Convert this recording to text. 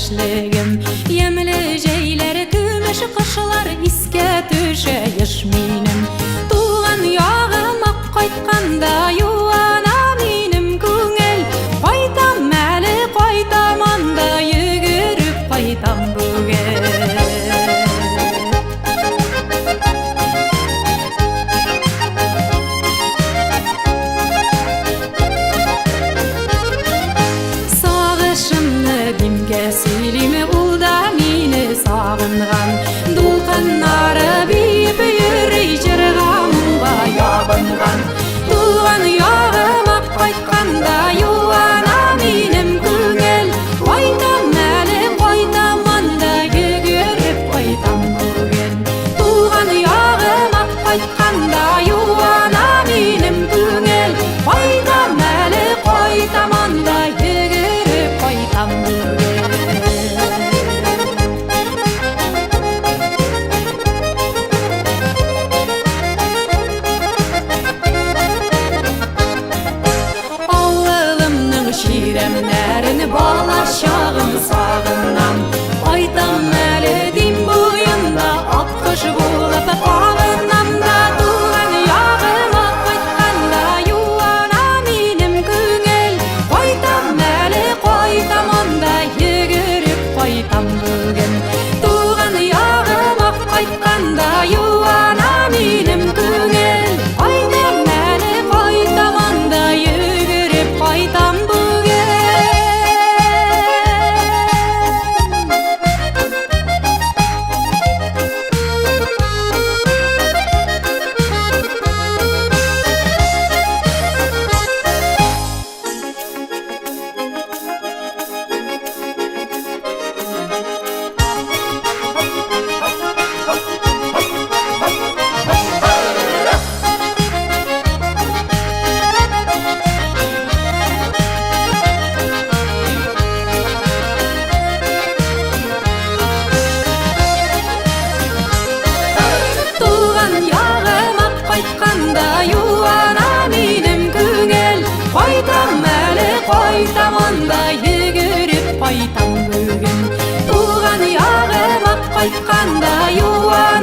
яшьлегем. Ямьле җәйләр, көмеш кышлар искә төшә еш минем. Туган ягыма кайтканда юана минем күңел. Кайтам әле, кайтам анда, йөгереп кайтам бүген. Сагышымны Димгә сөйлим, ул да мине сагынган. Дулкыннары биеп йөри, җырга моңга ябынган. Туган ягыма кайтканда юана минем күңел. Кайтам әле, кайтам анда, йөгереп кайтам бүген. Туган ягыма кайтканда юана минем күңел. Кайтам әле, кайтам анда, йөгереп кайтам бүген. Авылымның чирәмнәрен бала чагым сагынам. Кайтам әле Дим буенда, аккош булып кабынам да. Туган ягыма кайтканда юана минем күңел. Кайтам әле, кайтам анда, йөгереп кайтам бүген. Туган ягыма кайтканда юана минем күңел. Кайтам әле, кайтам анда, йөгереп кайтам бүген. Туган ягыма кайтканда юана минем күңел. Кайтам әле, кайтам анда, йөгереп кайтам бүген. Туган ягыма кайтканда юана